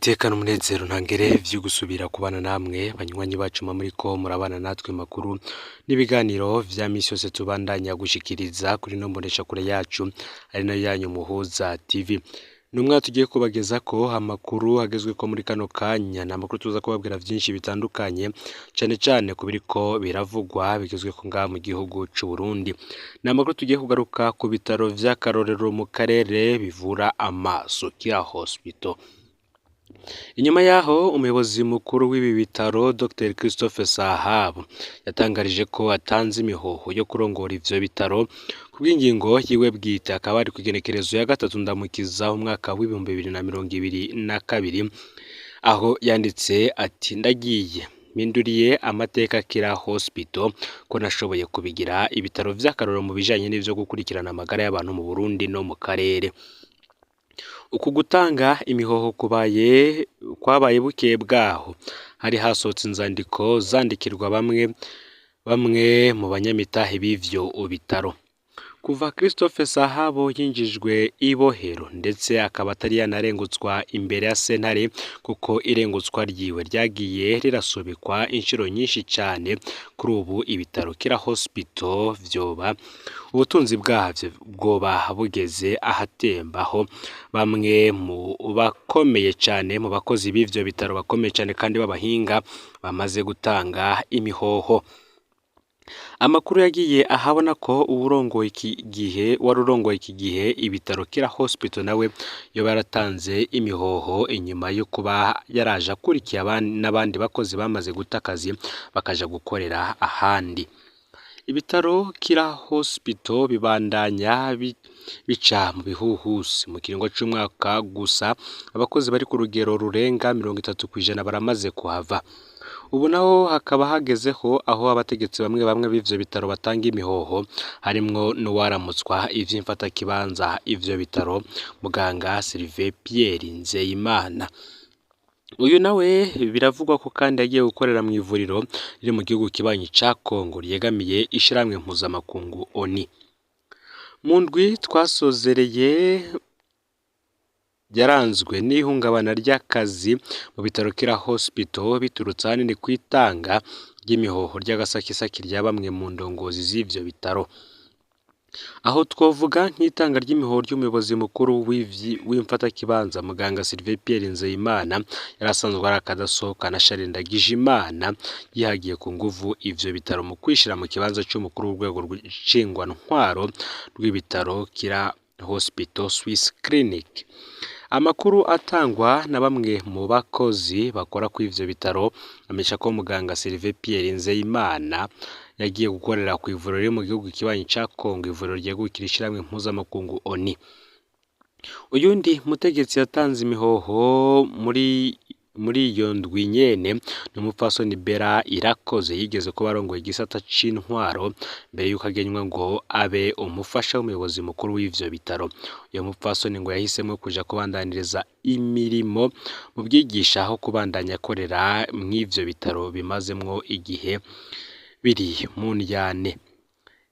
Niteka n'umunezero ntangere vyo gusubira kubana namwe banywanyi bacu muba muriko murabana natwe makuru n'ibiganiro vya misi yose tubandanya gushikiriza kuri ino mboneshakure yacu ari nayo yanyu Muhuza TV. Numwa tugiye kubagezako amakuru agezweko muri kano kanya, ni amakuru tuza kubabwira vyinshi bitandukanye cane cane ku biriko biravugwa bigezweko ngaha mu gihugu c'Uburundi. Ni amakuru tugiye kugaruka ku bitaro vy'akarorero mu karere bivura amaso Kira Hospital. Inyuma yaho umuyobozi mukuru w'ibi bitaro Dr Christophe Sahabu yatangarije ko atanze imihoho yo kurongora ivyo bitaro kubw'ingingo yiwe bwite, akaba ari kw'igenekerezo ya 3 Ndamukiza umwaka w'2022, aho yanditse ati: "Ndagiye mpinduriye amateka Kira Hospital ko nashoboye kubigira ibitaro vy'akarorero mu bijanye n'ivyo gukurikirana amagara y'abantu mu Burundi no mu karere." Uku gutanga imihoho kubaye kwabaye bukeye bwaho hari hasohotse inzandiko zandikirwa bamwe bamwe mu banyamitahe b'ivyo bitaro. Kuva Christophe Sahabo yinjijwe ibohero ndetse akaba atari yanarengutswa imbere ya sentare, kuko irengutswa ryiwe ryagiye rirasubikwa inshuro nyinshi cane, kuri ubu ibitaro Kira Hospital vyoba ubutunzi bwavyo bwoba bugeze ahatembaho. Bamwe mu bakomeye cane mu bakozi b'ivyo bitaro bakomeye cane kandi b'abahinga bamaze gutanga imihoho. Amakuru yagiye ahabona ko uwurongoye iki gihe wari urongoye iki gihe ibitaro Kira Hospital nawe yoba yaratanze imihoho inyuma yo kuba yaraje akurikiye n'abandi bakozi bamaze guta akazi bakaja gukorera ahandi. Ibitaro Kira Hospital bibandanya bica mu bihuhusi. Mu kiringo c'umwaka gusa abakozi bari ku rugero rurenga 30% baramaze kuhava. Ubu naho hakaba hagezeho aho abategetsi bamwe bamwe b'ivyo bitaro batanga imihoho, harimwo n'uwaramutswa ivy'imfatakibanza ivyo bitaro muganga Sylvain Pierre Nzeyimana. Uyu nawe biravugwa ko kandi yagiye gukorera mu ivuriro riri mu gihugu kibanyi ca Congo ryegamiye ishirahamwe mpuzamakungu ONU. Mu ndwi twasozereye yaranzwe n'ihungabana ry'akazi mu bitaro Kira Hospital biturutse ahanini kw'itanga ry'imihoho ry'agasakisaki rya bamwe mu ndongozi z'ivyo bitaro. Aho twovuga nk'itanga ry'imihoho ry'umuyobozi mukuru w'imfatakibanza muganga Sylvain Pierre Nzeyimana yari asanzwe ari akadasohoka na Charles Ndagijimana yihagiye ku nguvu ivyo bitaro mu kwishira mu kibanza c'umukuru w'urwego nshingwantwaro rw'ibitaro Kira Hospital Swiss Clinic. Amakuru atangwa na bamwe mu bakozi bakora kuri ivyo bitaro amenyesha ko muganga Sylvain Pierre Nzeyimana yagiye gukorera ku ivuriro riri mu gihugu kibanyi ca Congo, ivuriro ryegukira ishirahamwe mpuzamakungu ONU. Uyundi mutegetsi yatanze imihoho muri iyo ndwi nyene ni umupfasoni Bella Irakoze yigeze kuba arongoye igisata c'intwaro mbere yuko agenywa ngo abe umufasha w'umuyobozi mukuru w'ivyo bitaro. Uyo mupfasoni ngo yahisemwo kuja kubandaniriza imirimo mu bwigisha aho kubandanya akorera mw'ivyo bitaro bimazemwo igihe biri mu ndyane.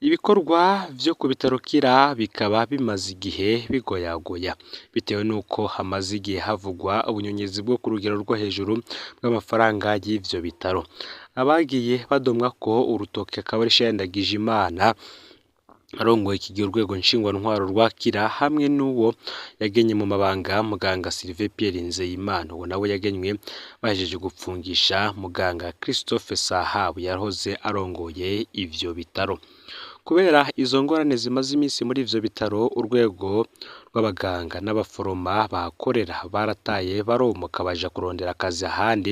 Ibikorwa vyo ku bitaro Kira bikaba bimaze igihe bigoyagoya bitewe n'uko hamaze igihe havugwa ubunyonyezi bwo ku rugero rwo hejuru bw'amafaranga y'ivyo bitaro. Abagiye badomwa ko urutoke akaba ari Charles Ndagijimana arongoye iki gihe urwego nshingwantwaro rwa Kira hamwe n'uwo yagenye mu mabanga muganga Sylvain Pierre Nzeyimana, uwo nawe yagenywe bahejeje gupfungisha muganga Christophe Sahabu yahoze arongoye ivyo bitaro. Kubera izo ngorane zimaze iminsi muri ivyo bitaro, urwego rw'abaganga n'abaforoma bahakorera barataye baromoka baja kurondera akazi ahandi,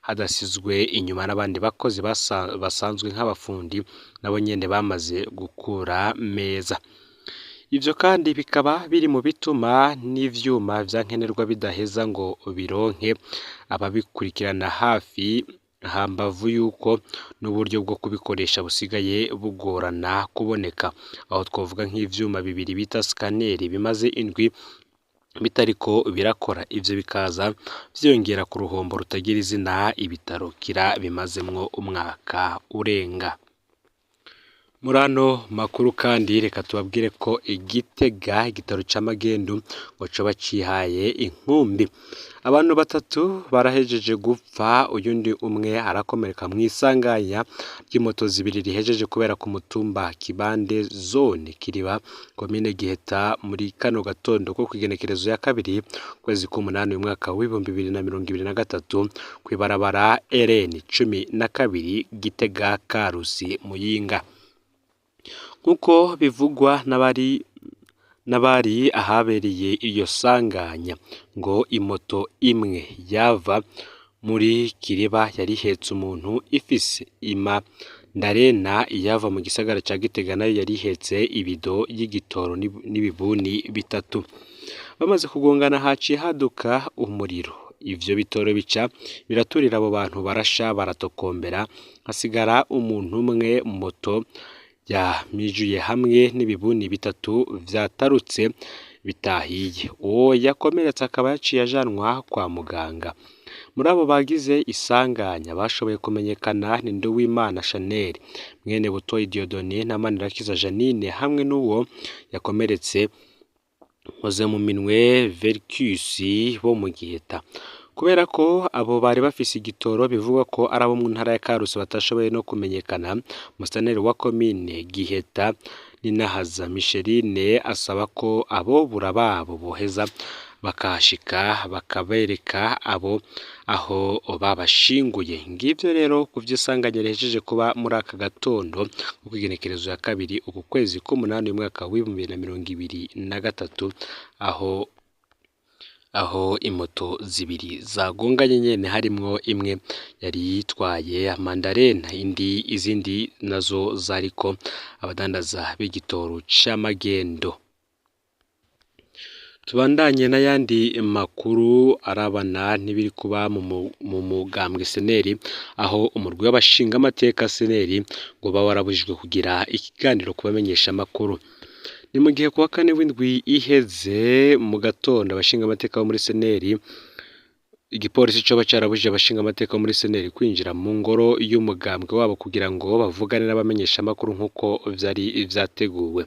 hadasizwe inyuma n'abandi bakozi basanzwe nk'abafundi nabo nyene bamaze gukura meza. Ivyo kandi bikaba biri mu bituma n'ivyuma vyankenerwa bidaheza ngo bironke ababikurikirana hafi, hambavu yuko n'uburyo bwo kubikoresha busigaye bugorana kuboneka. Aho twovuga nk'ivyuma bibiri bita scanner bimaze indwi bitariko birakora, ivyo bikaza vyiyongera ku ruhombo rutagira izina ibitaro Kira bimazemwo umwaka urenga. Muri ano makuru kandi reka tubabwire ko Igitega igitaro c'amagendu ngo coba cihaye inkumbi. Abantu batatu barahejeje gupfa, uyundi umwe arakomereka mw'isanganya ry'imoto zibiri rihejeje kubera ku mutumba Kibande zone Kiriba komine Giheta muri kano gatondo ko kw'igenekerezo ya kabiri kwezi k'umunani uyu mwaka w'2023 kw'ibarabara RN 12 Gitega Karusi Muyinga. Nk'uko bivugwa n'abari ahabereye iyo sanganya, ngo imoto imwe yava muri Kiriba yari ihetse umuntu ifise imandarena, iyava mu gisagara ca Gitega nayo yari ihetse ibido y'igitoro n'ibibuni bitatu. Bamaze kugongana haciye haduka umuriro, ivyo bitoro bica biraturira abo bantu barasha baratokombera, hasigara umuntu umwe moto yamijuye hamwe n'ibibuni bitatu vyatarutse bitahiye. Uwo yakomeretse akaba yaciye ajanwa kwa muganga. Muri abo bagize isanganya bashoboye kumenyekana ni Nduwimana Chanel, mwene Butoyi Dieudonné na Manirakiza Janine hamwe n'uwo yakomeretse Nkozemuminwe Vercus bo mu Giheta. Kubera ko abo bari bafise igitoro bivugwa ko ari abo mu ntara ya Karusi batashoboye no kumenyekana, musitanteri wa komine Giheta Ninahaza Micheline asaba ko abobura babo boheza bakahashika bakabereka abo aho babashinguye. Ngivyo rero ku vy'isanganya rihejeje kuba muri aka gatondo ko kw'igenekerezo ya kabiri uku kwezi k'umunani uyu mwaka w'2023 aho imoto zibiri zagonganye nyene harimwo imwe yari yitwaye mandarena, indi izindi nazo zariko abadandaza b'igitoro c'amagendo. Tubandanye n'ayandi makuru arabana n'ibiri kuba mu mugambwe seneri, aho umurwi w'abashingamateka seneri ngo uba warabujijwe kugira ikiganiro ku bamenyeshamakuru. Ni mu gihe kuwa kane w'indwi iheze mu gatondo abashingamateka bo muri seneri, igipolisi coba carabujije abashingamateka bo muri seneri kwinjira mu ngoro y'umugambwe wabo kugira ngo bavugane n'abamenyeshamakuru nk'uko vyari vyateguwe.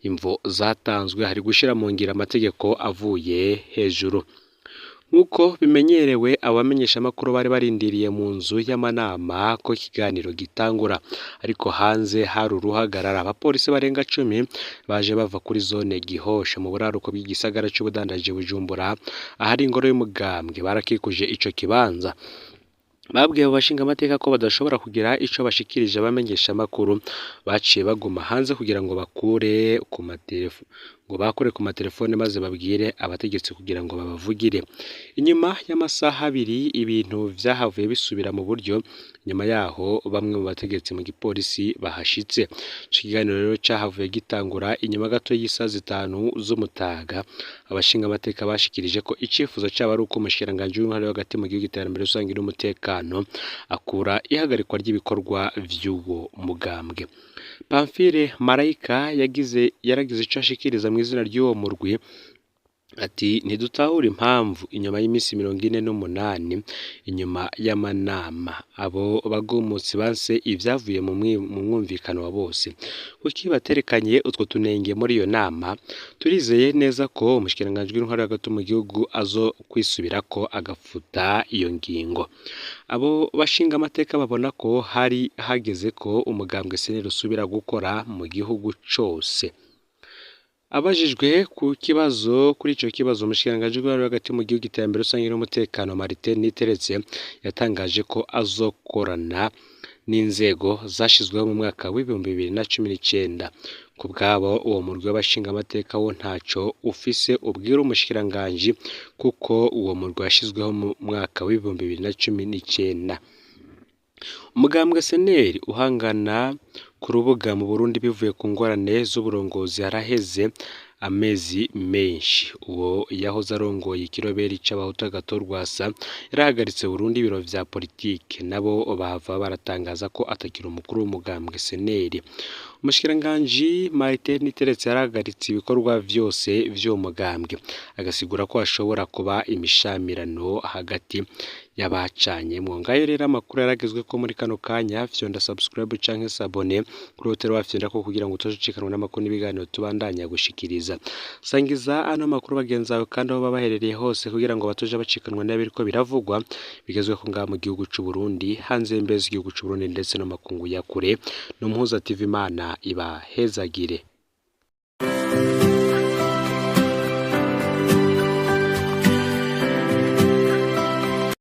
Imvo zatanzwe hari gushira mu ngiro amategeko avuye hejuru. Nk'uko bimenyerewe abo bamenyeshamakuru bari barindiriye mu nzu y'amanama ko ikiganiro gitangura, ariko hanze hari uruhagarara. Abapolisi barenga 10 baje bava kuri zone Gihosha mu buraruko bw'igisagara c'ubudandaji Bujumbura, ahari ingoro y'umugambwe barakikuje ico kibanza. Babwiye abo bashingamateka ko badashobora kugira ico bashikirije abamenyeshamakuru, baciye baguma hanze kugira ngo bakure ku matelefone maze babwire abategetsi kugira ngo babavugire. Inyuma y'amasaha abiri ibintu vyahavuye bisubira mu buryo, nyuma yaho bamwe mu bategetsi mu gipolisi bahashitse. Ico kiganiro rero cahavuye gitangura inyuma gato y'isaha 5 z'umutaga. Abashingamateka bashikirije ko icifuzo cabo ari uko umushikiranganji w'intwaro yo hagati mu gihugu, iterambere rusangi n'umutekano akura ihagarikwa ry'ibikorwa vy'uwo mugambwe. Pamphile Marayika yaragize ico ashikiriza mw'izina ry'uwo murwi ati: ntidutahura impamvu inyuma y'imisi 48 inyuma y'amanama abo bagumutsi banse ivyavuye mu mwumvikano wa bose. Kuki baterekanye utwo tunenge muri iyo nama? Turizeye neza ko umushikiranganji w'intwaro yo hagati mu gihugu azo kwisubirako agafuta iyo ngingo. Abo bashingamateka babona ko hari hageze ko umugambwe seneri usubira gukora mu gihugu cose. Abajijwe ku kibazo kuri ico kibazo, umushikiranganji w'intwaro yo hagati mu gihugu, iterambere rusangi n'umutekano Martin Niteretse yatangaje ko azokorana n'inzego zashizweho mu mwaka w'2019. Ku bwabo uwo murwi w'abashingamateka wo ntaco ufise ubwira umushikiranganji kuko uwo murwi washizweho mu mwaka w'2019. Umugambwe seneri uhangana ku rubuga mu Burundi bivuye ku ngorane z'uburongozi haraheze amezi menshi. Uwo yahoze arongoye ikiroberi c'abahutu Agathon Rwasa yarahagaritse burundu ibiro vya politike, nabo bahava baratangaza ko atakiri umukuru w'umugambwe seneri. Umushikiranganji Martin Niteretse yarahagaritse ibikorwa vyose vy'uwo mugambwe, agasigura ko hashobora kuba imishamirano hagati yabacanyemwo. Ngayo rero amakuru yaragezwe ko muri kano kanya, fyonda subscribe canke s'abonner kuri hoteli wafyonda ko kugira ngo utoje n'amakuru n'ibiganiro tubandanya gushikiriza. Sangiza ano makuru bagenzi bawe kandi aho baba baherereye hose kugira ngo batoje bacikanwa n'ibiriko biravugwa bigezweho ngaha mu gihugu c'u Burundi, hanze y'imbibe z'igihugu c'u Burundi ndetse no makungu ya kure. No Muhuza TV, Imana ibahezagire.